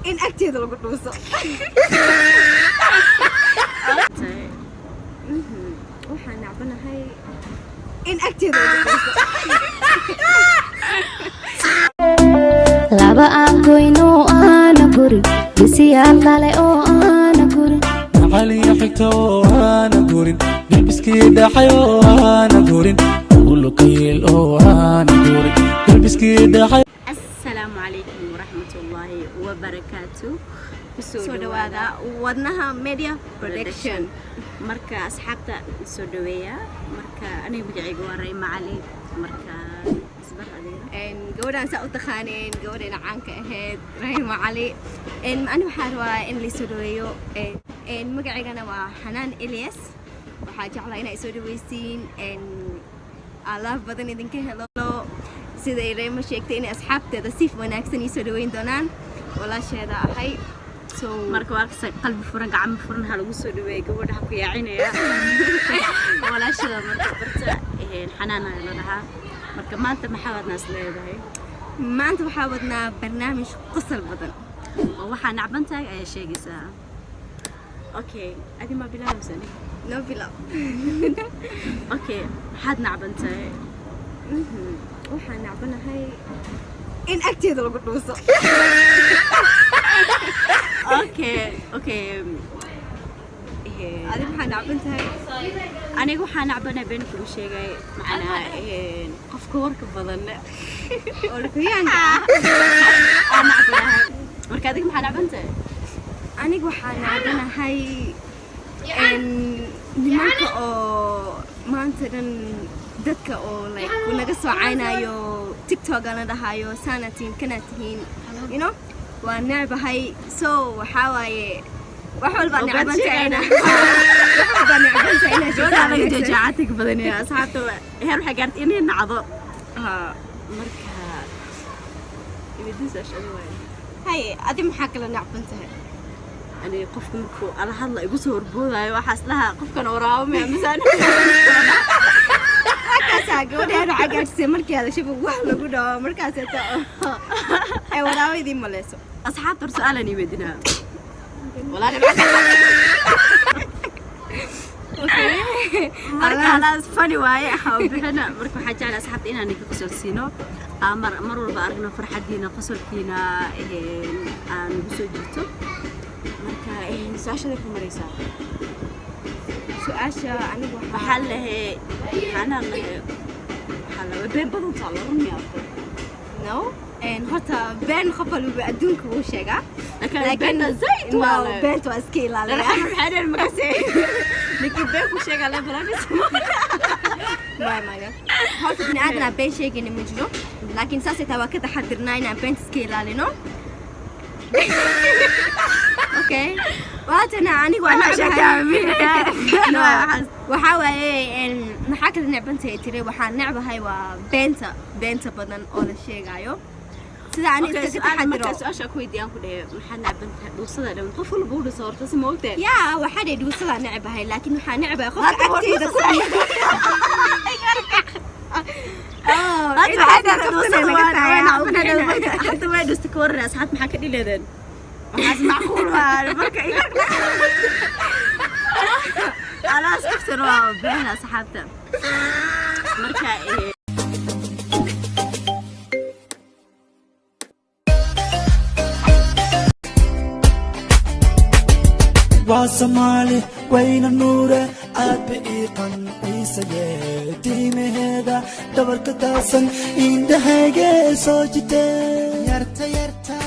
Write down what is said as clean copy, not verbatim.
In agteeda lagu dhuuso. Tahay. Waxaan nacbanahay in agteeda lagu dhuuso. Laba aan goyno aana gurin, bisiyaal dhale oo aana gurin. Macaliyo xigta oo aana gurin, gelbiskii dhaxay oo aana gurin, ulukayl oo aana gurin, gelbiskii dhaxay. Assalaamu calaykum waraxmatullaahi wabarakaatu. Kusoo Soo dhawaada Wadnaha Media Production. Marka asxaabta soo dhaweeya. Marka aniga magacayga waa Rayma Cali. Marka isbar adiga. Gabadhaan saa u taqaaneen, gabadheena caanka ahayd, Rahima Cali. Ani waxaa rabaa in laysoo dhaweeyo. Magacaygana waa Xanaan Elias. Waxaa jeclaa inaa isoo dhaweysiin, alaaf badan idinka helo. Siday Rayma sheegtay, inay asxaabteeda si wanaagsan iisoo dhaweyn doonaan, walaasheeda ahay. So Marka waa kasa qalbi furan, gacmo furan ha lagu soo dhaweeya gabadha, ha ku yaacinaya walaashada. Marka barta, Xanaan ayaa la dhahaa. Marka maanta maxaa wadnaa is leedahay? Maanta waxaa wadnaa barnaamij qosol badan. Oo waxaa nacban tahay ayaa sheegaysaa. Okay, adi ma bilaabaysan? Noo bilow. Okay, maxaad nacban tahay? Waxaan nacbanahay in agteeda lagu dhuuso. Okay. Adi maxaa nacban tahay? Aniga waxaa nacbanaa, been kuma sheegay, macnaa qofka warka badan. Oo rukuyaanka ah. Aa nacbanahay. Marka adiga maxaa nacban tahay? Aniga waxaa nacbanahay nimanka oo maanta dhan dadka oo like naga soo caynayo TikTok, ana dhahayo saana tihiin, kana tihiin, waa necbahay. So waxaa waaye wax walbaa Oo been necbantahay. sheegayna. Wax walbaa necbantahay inaa Gabadha anaga sheegto. Jajaacatiga badan ee asxaabta heer waxay gaartay inay nacdo. Haa. Marka iweydiin su-aasha adi waaye. Haye, adi maxaa kala necban tahay? Aniga qofka markuu ala hadla igu soo horboodaayo, waxaas dhahaa qofkan waraabo miya mise Markaasaa gabadhaan waxaa gaadhsiisay markii hadashaba wax lagu dhaho, markaaseeto ay waraabo idiin maleyso. Asxaabta hor su-aalan ii weydinaa walaali. Marka halaas funny waaye, ha u bixina. Marka waxaa jeclaa asxaabta inaan idinka qosol siino. Aan mar mar walba aragno farxadiina, qosolkiina aan ugu soo jirto. Marka su-aashada ku maraysaa. Su-aasha anigu waxaa Waxaa lahe maxaanaa lahe, waxaa la been badan taa la run miyaa? No, horta been qof walba adduunka wuu sheegaa. Laakiin beenta zaid waa No, le. Beenta waa iska ilaaliyaa. Maxaa dheer makase ninkii been ku sheegaa le balanis. Maya, maya, horta bini aadan aan been sheegayna ma jiro, laakiin saasay taa waa ka taxadirnaa inaan beenta iska ilaalino. Okay, waatana anigu waa necbahay. No, waxaa waaye maxaa kala necbantahay tiri? Waxaan necbahay waa beenta, beenta badan oo la sheegaayo, sida ani iskaga taxadiro. Marka su-aasha ku weydiiyaan ku dhehe maxaad nacban tahay, dhuusada dhan qof walba u dhuso horta si ma ogtahay? Yaa, waxaa dhay dhuusadaa necbahay, laakiin waxaa necbahay qofka agteeda ku. Oh, Hadda waxay intaas tahay kaftan dhuusada naga waa tahay, nacbanaa. Hadda way dhusta ka waran asxaab, maxaa ka dhileedeen? Waxaas macquul waa. Marka alaas kaftan waa been asxaabta. Marka Waa Soomaali wayna nuure, aad ba ii qanciisaye, tiimaheeda dhabarka taasan indhahayge soo jitee yarta yarta.